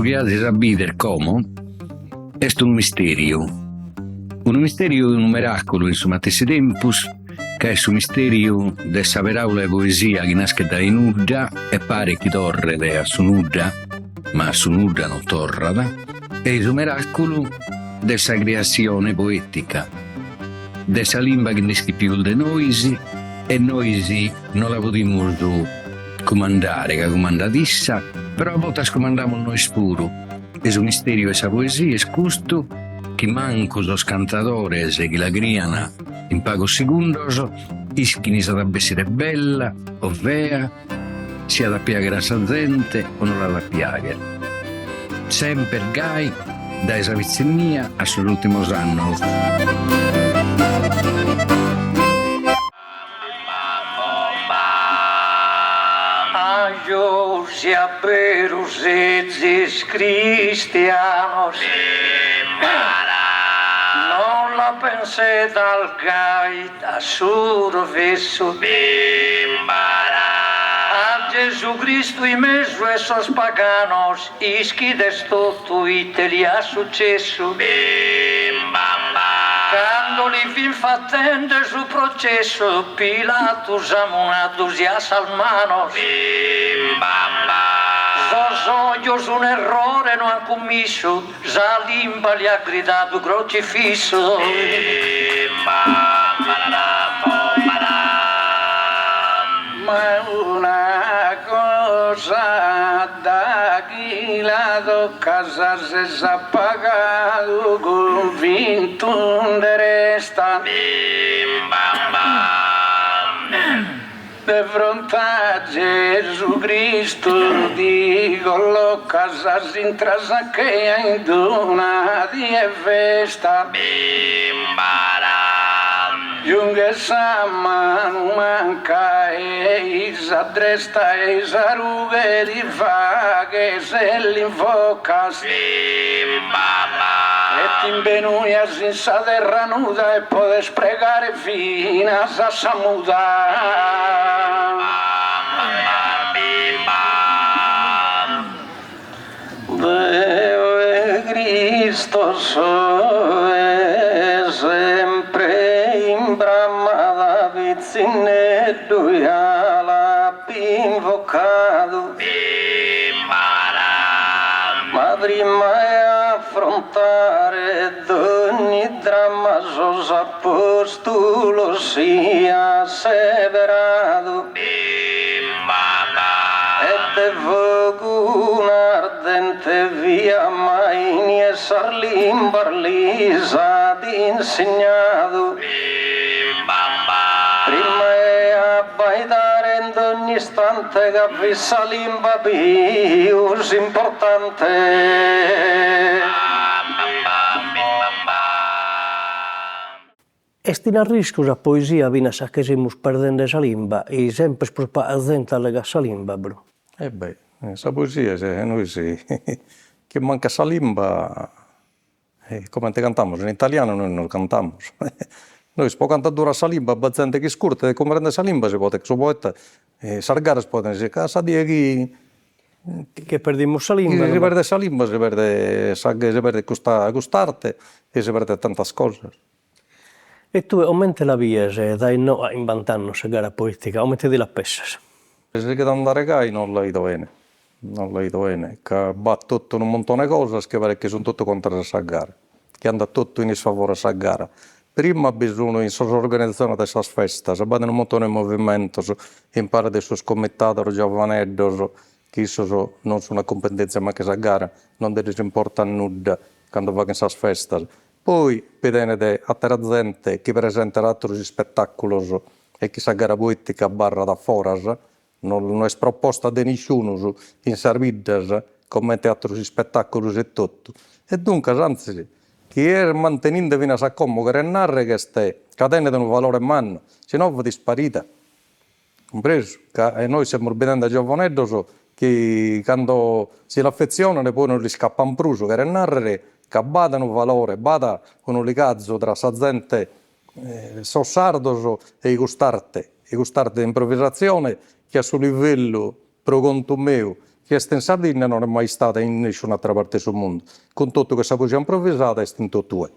chi azis a bider como est unu misteriu, unu misteriu e unu meraculu in su matessi tempus, ca est su misteriu de sa peraula 'e poesia chi naschet dae nudda e paret chi torret a su nudda, ma a su nudda non torrat, e su meraculu de sa criassione poetica, de sa limba chi nd'ischit pius de nois e nois no la podimus cumandare ca cumandat issa, però a bortas cumandamus nois puru e su misteriu 'e sa poesia est custu chi mancu sos cantadores chi la crian in pagos segundos ischin si at a bessire bella o fea, si at a piagher a sa zente o no l'at a piagher. Semper gai dae sa pitzinnia a sos ultimos annos. Ajò si abberu sezis cristianos Non la pensedas gai a su rovessu A Gesù Cristu in mesu 'e sos paganos Ischides totu ite li at sucessu Cando li fin fatende su processu Pilatu samunadu si at sas manos Sos ojos un'errore no an cummissu Sa limba li at gridadu crocifissu. Ma una cosa da chi la toccas ses apagadu cunvintu nde resta. De fronte a Gesu Cristu ti collocas s'intras a cheja in d'una die 'e festa. Giunghes sa manu manca e i sa dresta e i sa rughe ti faghes e l'invocas. E t'imbenujas in sa terra nuda e podes pregare finas a sa muda. Deo 'e Cristos soe sempre in brama da pitzinneddu ja l'ap'invocadu. Ma prima 'e afrontare dogni dramma sos apostulos iat seberadu. E de fogu un'ardente fiama inie sas limbas lis at insignadu. Prima 'e abbaidare in dogn'istante ca fit sa limba pius importante. Est in arriscu sa poesia finas sa chi semus perdende sa limba e semper prus paga zente allegat sa limba bru. E beh, sa poesia nois chi mancat sa limba comente cantamus in italianu nois non cantamus, nois pro cantu durat sa limba b'at zente chi iscurtat e cumprendet sa limba si podet, su poeta sas garas poden esser, ca sa die chi Che perdimus sa limba. Chi si perdet sa limba si perdet sa si perdet custa cust'arte e si perdet tantas cosas. E tue comente la bies dae no a chimbant'annos sa gara poetica, comente ti la pessas? Si sighit a andare gai non la 'ido 'ene, non la 'ido 'ene, ca b'at totu unu muntone 'e cosas chi paret chi sun totu contras a sa gara, chi andat totu in isfavore a sa gara. Prima bi sun in sas organizatziones de sas festas, b'at unu muntone 'e movimentos impare de sos comitados giovaneddos chi issos non sun a cumpetenzia mancu 'e sa gara, non nde lis importat nudda cando faghen sas festas Poi bi tenet àtera zente chi presentat àteros ispetàculos e chi sa gara poètica abarrat a foras, no est proposta de nisciunus in sas biddas comente àteros ispetàculos e totu. E duncas, antzis, chi est manteninde finas a como cheret narrer chi est ca tenet unu valore mannu, si no fit isparida. Cumpresu? Ca nois semus bidende giovoneddos chi cando si l'afetzionan poi non l'iscapan prus, cheret narrer ca b'at unu valore, b'at unu ligazu tra sa zente, sos sardos e cust'arte, e cust'arte de improvisatzione chi a su livellu, pro contu meu, chi est in Sardinna non est mai istada in nisciun'atera parte 'e su mundu, cun totu che sa poesia improvisada est in totue,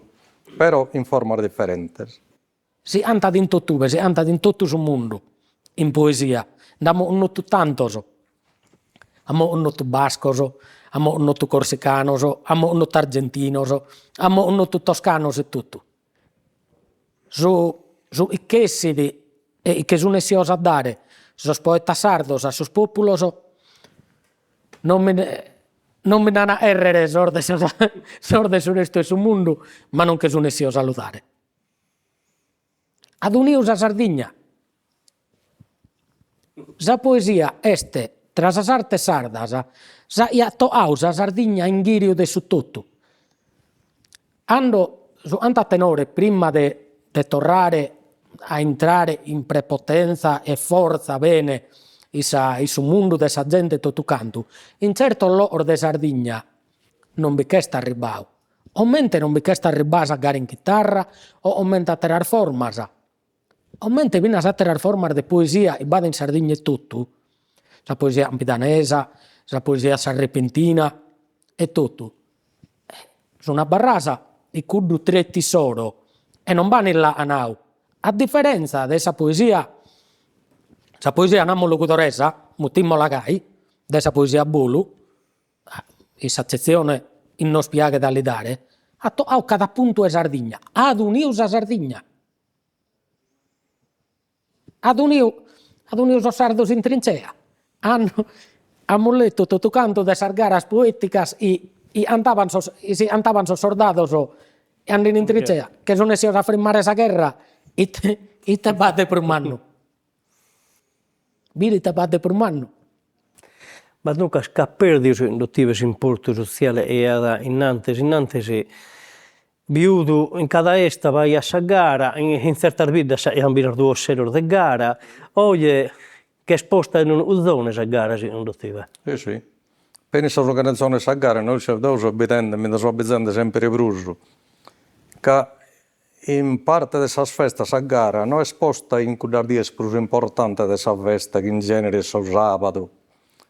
però in formas diferentes. Si 'antat in totue, si 'antat in totu su mundu in poesia, nd'amus connotu tantos, amus connotu bascos, amus connotu corsicanos, amus connotu argentinos, amus connotu toscanos e totu. Su su chi ch'essit e che sun essios a dare sos poetas sardos a sos populos non mi non mi nd'an a 'errere sos de sos de su restu 'e su mundu, ma non che sun essios a lu dare. At uniu sa Sardigna. Sa poesia est tra sas artes sardas sa chi at tohau sa Sardigna a inghiriu de su totu. Ando su cantu a tenore prima de de torrare a intrare in prepotenza e fortza bene in sa in su mundu de sa zente totu cantu, in tzertos logos de Sardigna non bi ch'est arribbau, comente non bi ch'est arribbà sa gara in chitarra o comente ateras formas, comente finas ateras formas de poesia chi b'at in Sardigna etotu, sa poesia campidanesa, sa poesia a s'arrepentina e totu, sun abarradas in cuddu tretu issoro e non b'an illacanau, a diferenza de sa poesia, sa poesia namus logudoresa, mutimola gai, de sa poesia a bolu, in s'acetzione chi nos piaghet a li dare, at tocadu cada puntu 'e Sardigna, at uniu sa Sardigna, at uniu at uniu sos sardos in trincea, amus letu totu cantu de sas garas poeticas chi chi 'antaban sos chi si 'antaban sos sordados andende in trincea, che sun essios a frimmare sa gherra, ite ite b'at de prus mannu Biri ite b'at de prus mannu. Ma duncas ch'at perdiu segundu tie s'importu sotziale chi aiat innantis, innantis biudu in cada 'esta b'aiat sa gara, in tzertas biddas aian finas duos seros de gara, oje ch'est posta in unu cuzone sa gara segundu tie. Si si, peri sas organizaziones de sa gara, nois deo so bidende, mi nde so abizende sempre prus, ca In parte de sas festas sa gara no est posta in cuddas dies prus importantes de sa festa chi in genere est su sàbadu,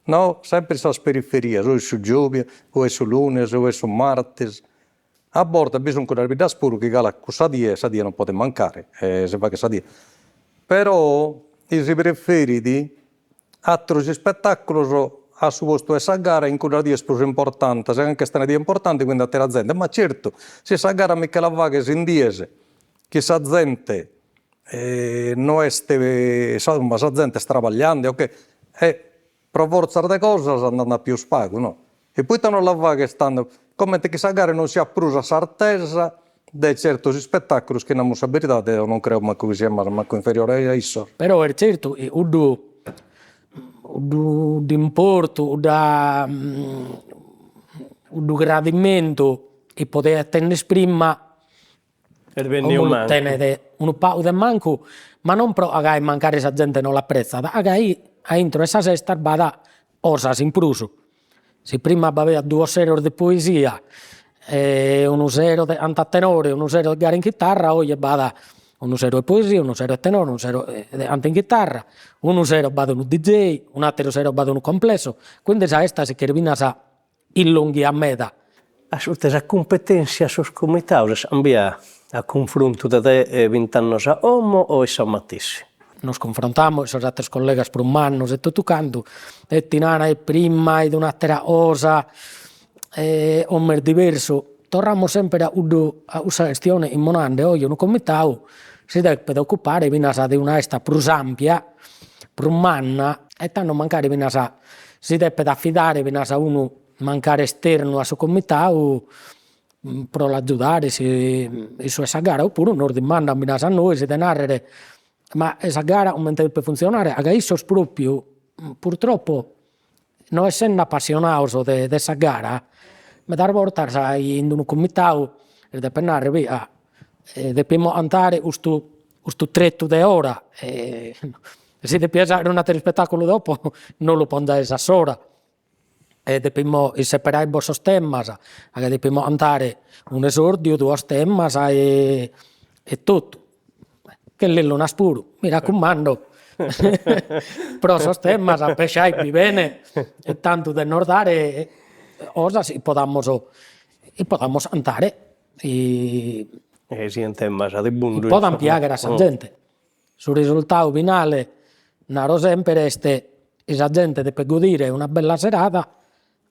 no, semper in sas periferias, o est su giòbia, o est su lunes, o est su martis. A bortas bi sunt cuddas biddas puru chi calat cussa die e sa die non podet mancare e si faghet sa die. Però si preferit Àteros ispetàculos a su postu 'e sa gara in cuddas dies prus importantes, ca nch'est una die importante quindi àtera zente, ma certu, si sa gara mi che la faghes in dies chi sa zente no est, insomma, sa zente est trabagliende o che, e pro fortzas de cosas nd'andat pius pagu no E poita non la faghes tando, comente chi sa gara non siat prus a s'artesa de certos ispetàculos chi namus sa beridade deo non creo mancu chi siat mancu inferiore a issos. Però est certu chi cuddu cuddu importu, cudda cuddu gradimentu chi podiat tenner prima Est benniu Como lu mancu. tenet unu pagu de mancu, ma non pro ca gai mancari sa zente no l'apretzat, ca gai a intro 'e sas 'estas b'at cosas in prus. Si prima b'aviat duos seros de poesia e unu sero de cantu a tenore, unu sero de gara in chitarra, oje b'at unu sero 'e poesia, unu sero 'e tenore, unu sero de cantu in chitarra, unu sero b'at unu DJ, un'atteru sero b'at unu complesso, quindi sa 'esta si cheret finas illonghiat meda. Ascurta, sa cumpetèntzia 'e sos comitados est cambiada a cunfrontu de de bint'annos a como o est sa matessi? Nos cunfrontamus cun sos ateros collegas prus mannos e totu cantu e ti naran e prima 'it un'atera cosa e como est diversu, torramus sempre a cuddu a cussa chistione chi fio nande, oje unu comitadu si depet ocupare finas de una 'esta prus ampia, prus manna e tando mancari finas si depet afidare finas a unu mancari esternu a su comitadu pro l'agiudare in su 'e sa gara, opuru nos dimandan finas a nois de narrer ma sa gara comente depet funtzionare, ca issos propriu purtroppo no essende apassionados de de sa gara medas bortas in unu comitadu lis depes narrer mi ca depimus cantare custu custu tretu de ora e si depides fagher un'ateru ispetaculu dopo no lu ponzades a s'ora e depimus isseperare sos temas, ca depimus cantare un'esordiu, duos temas e e totu. Che Lillu Nas puru, mi raccumando. Pro sos temas pesciai bi bene e tantu de nos dare 'osas chi podamus chi podamus cantare E sian temas de bundu. Chi podan piaghere a sa zente. Su risultadu finale, naro semper, est chi sa zente depet godire una bella serada,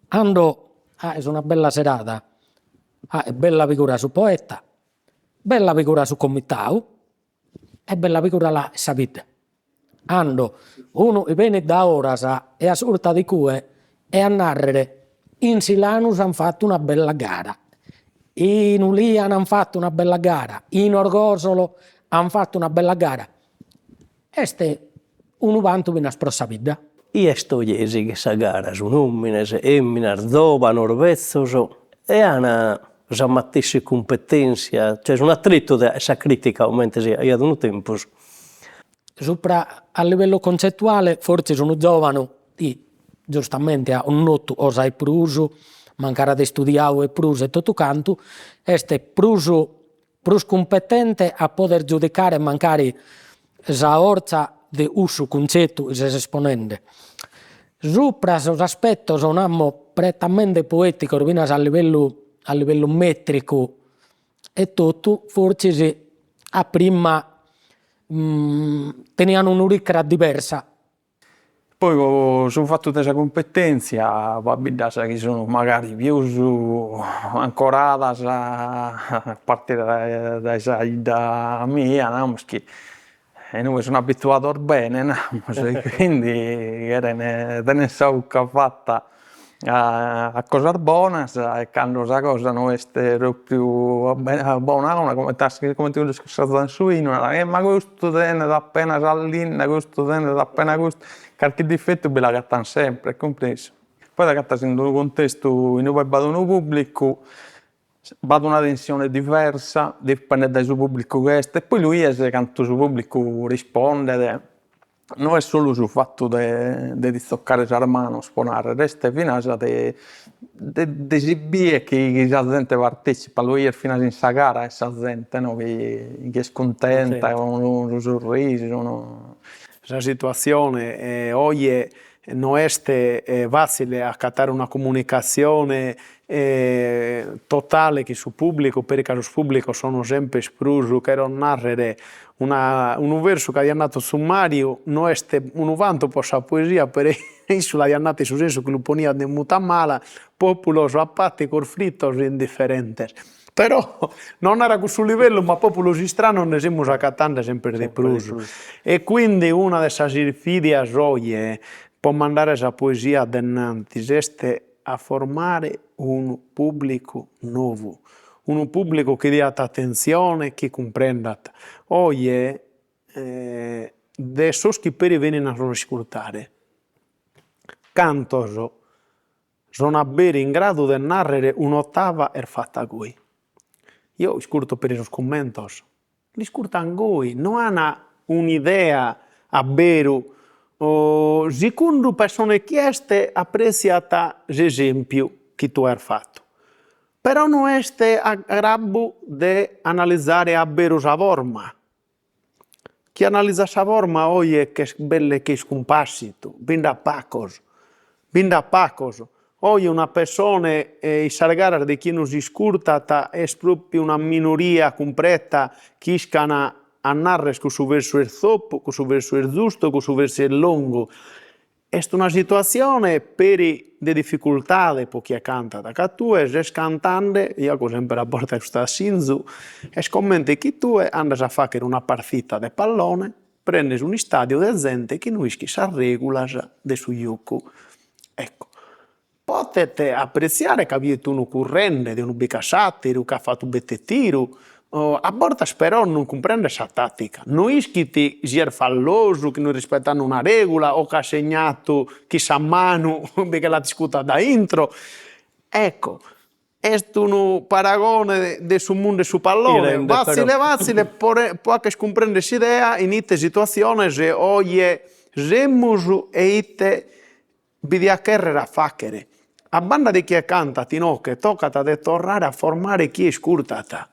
cando aes una bella serada aes bella figura su poeta, bella figura su comitadu e bella figura la sa bidda. Cando unu chi benit da 'oras e ascurtat cue e a narrer in Silanus an fatu una bella gara, in Ulìana an fatu una bella gara, in Orgosolo an fatu una bella gara, est unu vantu finas pro sa bidda. I est oje chi sa gara sun omines, eminas, zovanos, betzos e an sa matessi cumpetenzia, cioè sun a tretu de sa critica comente si aiat unu tempus. Supra a livellu concettuale fortzis unu giovanu chi giustamente at connotu cosa 'e prus, mancari at istudiadu 'e prus e totu cantu, est prus prus cumpetente a poder giudicare mancari sa 'orza de cussu cuntzetu chi ses esponende. Supra sos aspetos, namo, prettamente poeticos finas a livellu a livellu metricu e totu, fortzis a prima tenian un'uricra diversa. Poi po su fatu de sa cumpetenzia b'at biddas chi sun magari pius ancoradas a partire dae sa 'idda mia, namus chi inue sun abituados bene namus e quindi cheren tenen sa 'ucca fatta a cosas bonas e cando sa cosa no est propriu bona bona comente comente cuddos chi assazan su 'inu naran e ma custu tenet appena sa linna, custu tenet appena custu, carchi difettu bi l'agatan sempre, cumpresu. Poi t'agatas in d'unu contestu inue b'at unu pubblicu B'at una tensione diversa, dipendet dae su pubblicu chi est, e poi lu 'ies cantu su pubblicu rispondet, no est solu su fatu de de ti tzoccare sas manos, po narrer, est finas de de si bier chi chi sa zente partecipat, lu 'ies finas in sa cara 'e sa zente no, chi chi est cuntenta, cun unu sorrisu no. Sa situatzione oje no est fatzile a acatare una comunicatzione totale chin su pubblicu, peri ca sos pubblicos sono semper prus, chero narrer, una unu versu chi aiat natu tziu Mariu no est unu vantu po sa poesia, però issu l'aiat natu in su sensu chi lu poniat de muta mala, populos apaticos, fritos e indifferentes. Però non naro a cussu livellu, ma populos istranos nde semus acatende semper de prus. E quindi una de sas isfidas oje po mandare sa poesia a denantis est a formare unu pubblicu novu, unu pubblicu chi diat atentzione, chi cumprendat. Oje de sos chi peri benin a nos iscurtare, cantos Sono abberu in gradu de nàrrere un'otava est fata goi. Eo iscurto peri sos cummentos, l'iscurtan goi, no an un'idea a beru, segundu pessone chi est aprètziat s'esèmpiu chi tue as fatu, però no est a grabbu de analizare a beru sa forma Chi analizat sa forma oje ch'est belle che iscumpàssitu, bi nd'at pacos, bi nd'at pacos. Oje una pessone in sas garas de chie nos iscurtat est propriu una minoria cumpreta chi iscan a narrer cussu versu est zoppu, cussu versu est giustu, cussu versu est longu. Est una situatzione peri de dificultade po chie cantat, ca tue ses cantande, eo aco semper a bortas custu assinzu, est comente chi tue andas a fagher una partita de pallone, prendes un'istadiu de zente chi no ischit sas regulas de su jocu. Ecco, Potet apretziare ca biet unu currende de unu bicu a s'àteru, ca at fatu bete tiru, a bortas però non cumprendet sa tàtica, no ischit si est fallosu, chi no est rispetende una règula o ca at segnatu chi sa manu bi che l'at iscuta dae intro. Ecco, est unu paragone de su mundu 'e su pallone, fàtzile fàtzile po fagher cumprender s'idea in ite situatziones oje semus e ite Bi diat chèrrere a fàghere. A banda de chie cantat inoche tocat de torrare a formare chie iscurtat.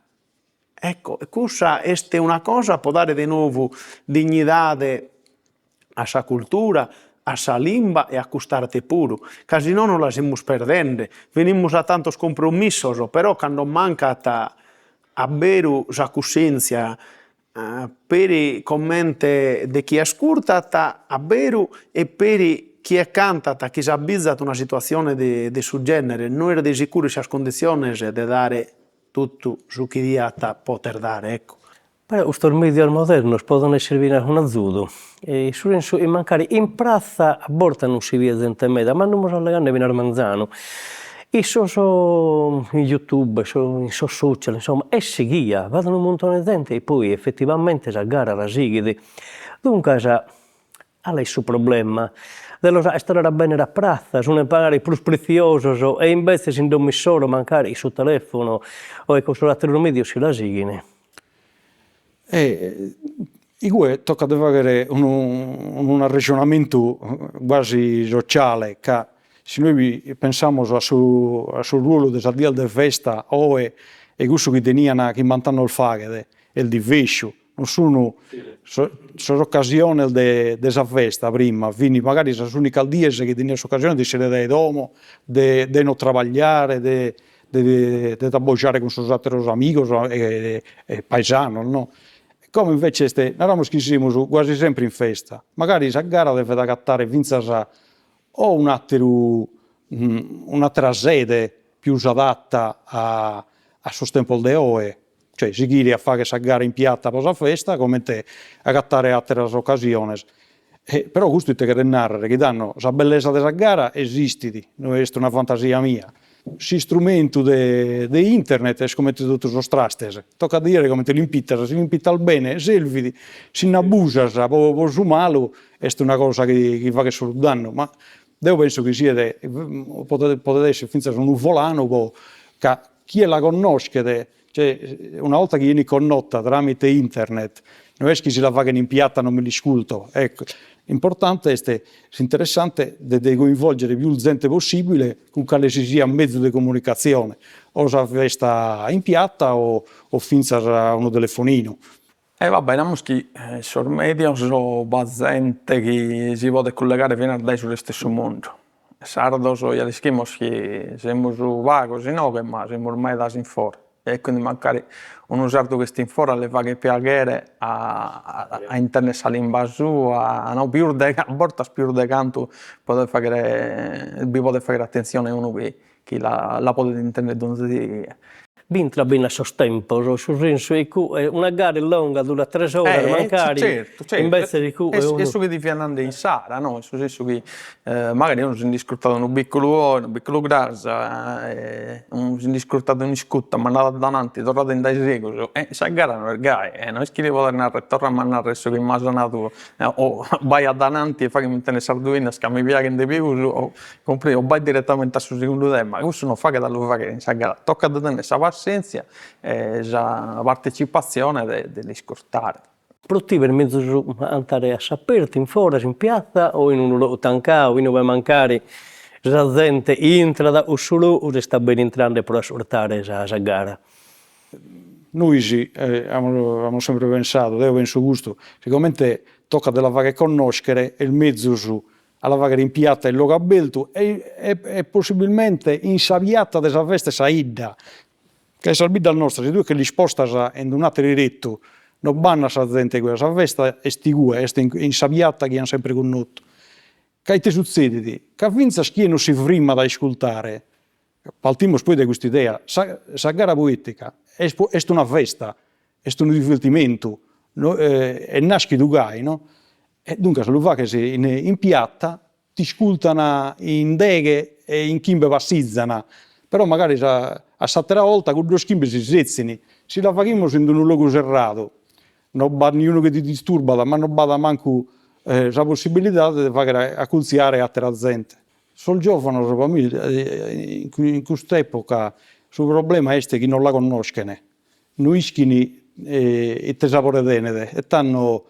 Ecco, cussa est una cosa po dare de nou dignidade. a sa cultura, a sa limba e a cust'arte puru, ca si nono la semus perdende, finimus a tantos cumpromissos, però cando mancat a beru sa cussèntzia peri comente de chie ascurtat a beru e peri chie cantat chi s'abbizat una situatzione de su gènere, no est de sicuru in sas cunditziones de dare totu su chi diat poter dare, ecco. Però custos mèdios modernos podent esser finas un'azudu, in su sensu chi mancari in pratza a bortas non si biet zente meda, ma andamus allegande finas manzanu, in sos in youtube, in sos social, insomma, est sighia, b'at unu muntone 'e zente e poi efetivamente sa gara la sighit, duncas Cale est su problema? De los aer torrare a benner a pratza, sun mancari prus pretziosos e imbetzes in domo issoro mancari in su telefono o cun sos ateros medios si la sighin. E igue tocat de fagher unu unu arrejonamentu guasi sociale, ca si nois pensamus a su a su ruolu de sas dies de festa oe e cussu chi tenian chimbant'annos faghet est divesciu Non sun sas ocasiones de de sa festa prima, fin magari sas unicas dies chi tenias s'ocasione de essire dae domo, de de non trabagliare, de de de t'abbojare cun sos atteros amigos e e paesanos no. Como invece est, naramus chi semus guasi sempre in festa, magari sa gara devet agattare finzas o un'atteru un'attera sede pius adatta a a sos tempos de oe, cioè sighire a fagher sa gara in piata pro sa festa comente agatare ateras ocasiones, però custu ite cheret narrer, chi tando sa bellesa de sa gara esistit, no est una fantasia mia, s'istrumentu de de internet est comente totu sos trastes, tocat de 'iere comente l'impitas, si l'impitas bene servit, si nd'abusas pro su malu est una cosa chi chi faghet solu dannu, ma deo penso chi siet podet podet esser finzas unu volanu pro ca chie la connoschet Cioè, una 'olta chi 'enit connota tramite internet, no est chi si la faghen in piata non mi l'isculto, ecco, importante est, s'interessante de de coinvolgere pius zente possibile cun cale si siat mezu de comunicatzione, o sa festa in piata o o finzas unu telefoninu. E va bene, namus chi sos medios b'at zente chi si podet cullegare finas dae su restu 'e su mundu. Sardos ja l'ischimus chi semus pagos inoghe ma semus medas in fora e quindi mancari unu sardu chi est in fora li faghet piaghere a a intender sa limba sua, no, pius de a bortas pius de cantu podet fagher bi podet fagher atentzione unu chi chi la la podet intender donzi die. B'intrat finas sos tempos, in su sensu chi cue una gara est longa, durat tres oras mancari, certu, certu, imbetzes cue unu. Est su chi ti fia nande insara, no, in su sensu chi magari unu si nd'iscurtat unu bicculu oe, unu bicculu cras, unu si nd'iscurtat un'iscutta, ma andat adananti, torrat in dae segus, e sa gara no est gai, e no est chi li podes narrer torrami a narrer su chi m'as nadu o bai adananti e faghemi intender sas duinas ca mi piaghen de pius o Cumpriu, bai direttamente a su segundu tema, cussu non faghet a lu fagher in sa gara, tocat de tenner sa passenzia e sa partecipatzione de de l'iscurtare. Pro tibe est mezus cantare a s'apertu, in foras, in piatza o in unu logu tancadu inube mancari sa zente intrat in su logu s'est bene intrande pro ascurtare sa sa gara. Nois amus amus sempre pensadu, deo penso custu, sigomente tocat de la fagher connoschere est mezus a la fagher in piata in logu abertu e e possibilmente in sa piata de sa festa 'e sa 'idda, ca in sas biddas nostras si tue che l'ispostas in un'ateru 'erettu no b'andat sa zente igue, sa festa est igue, est in sa piata chi an sempre connotu. Ca ite sutzedit, ca finzas chie no si frimmat a iscultare, partimus poi de custa idea, sa sa gara poetica est est una festa, est unu divertimentu, no est naschidu gai no, e duncas lu faghes in in piata, t'iscultan in deghe e in chimbe passizan, però magari sa a s'atera 'olta cuddos chimbe si setzin, si la faghimus in unu logu serradu no b'at niunu chi ti disturbat, ma no b'at mancu sa possibilidade de fagher accultziare atera zente. Sos giovanos pro mie in cust'epoca su problema est chi non la connoschen, no ischin ite sabore tenet e tando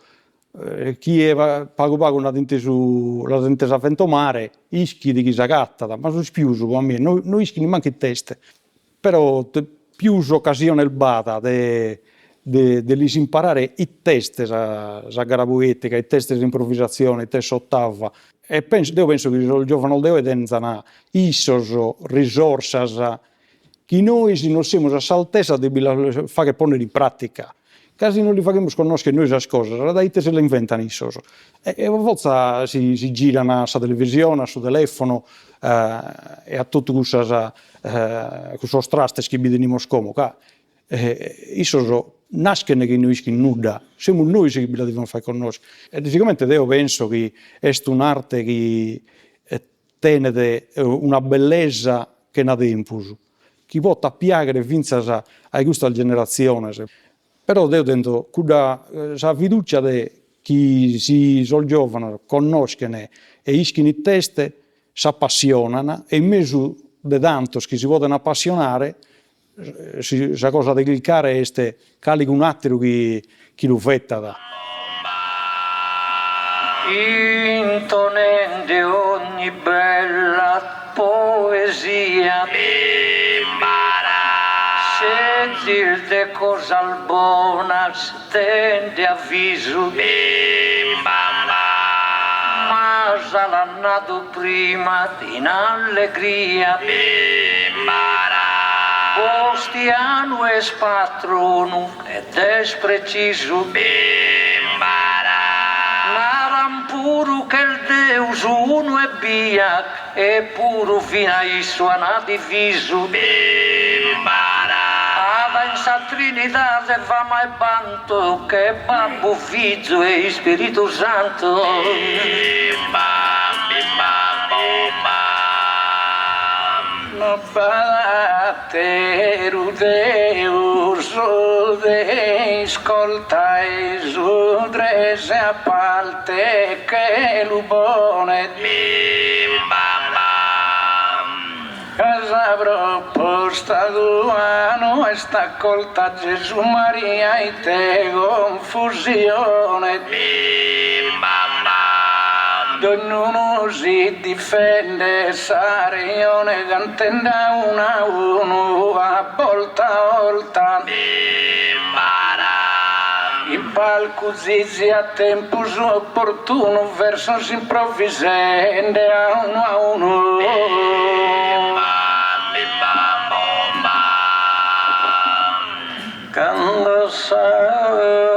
chie pagu pagu nd'at intesu l'at intesa fentomare ischit chi s'agattat, ma sos pius pro a mie no no ischin mancu it'est, però pius ocasiones b'at de. de de lis imparare it'est sa sa gara poetica, it'est s'improvisatzione, it'est s'otava, e penso, deo penso chi sos giovanos de oe tenzan issos risorsas chi nois non semus a s'altesa de bi las fagher ponner in pratica, ca si non li faghimus connoscher nois sas cosas, dae ite si l'inventan issos? E pro fortza si si giran a sa televisione, a su telefono e a totu cussas cussos trastes chi bi tenimus como, ca issos naschen chi no ischin nudda, semus nois chi bi la devimus fagher connoscher. E sigomente deo penso chi est un'arte chi tenet una bellesa chena tempus, chi potat piaghere fintzas a custas generatziones, però deo tenzo cudda sa fiducia de chi si sos giovanos connoschen e ischin it'est, s'apassionan e in mesu de tantos chi si poden apassionare sa cosa de chircare est calicun'atteru chi chi lu fettat. Intonende ogni bella poesia. Sezis de cosas bonas dende avvisu. Masala at nadu prima in allegria. Bostianu est patronu ed est precisu. Naran puru ch'est Deus unu ebbia eppuru fina issu ana divisu. At in sa Trinidade fama e bantu che Babbu, Fizu e Ispiritu Santu. No b'at ateru Deus de iscoltai su tres a parte che lu ponet. Ca sa proposta tua no est acolta Gesù Maria ite confusione. Dognunu si difendet sa rejone cantende a unu a unu a bolta a 'olta. In palcu Zizi a tempus oportunu versos improvisende a unu a unu. Cando sa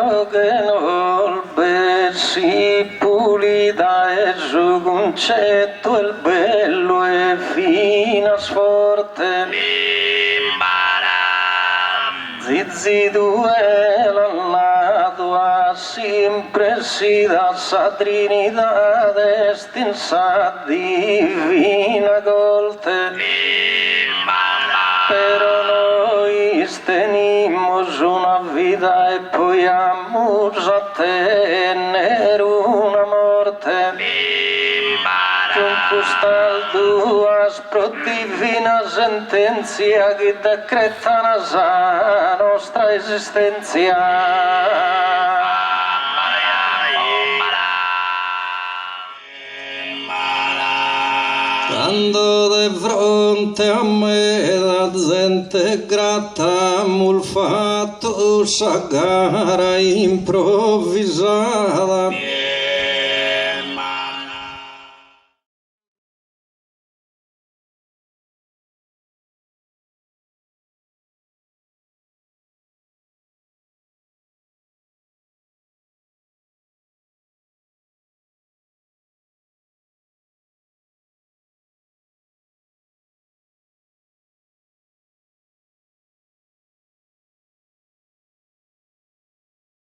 'oghe nos bessit pulida e su cuncettu est bellu e finas forte. Zizi tue l'as nadu a s'impressida sa Trinidade est in sa divina corte. Però nois tenimus una vida e poi amus a tenner una morte. Cun custas duas Pro divina sentenzia chi decretan sa nostra esistenzia. Cando de fronte a meda zente grata amus fatu sa gara improvisada.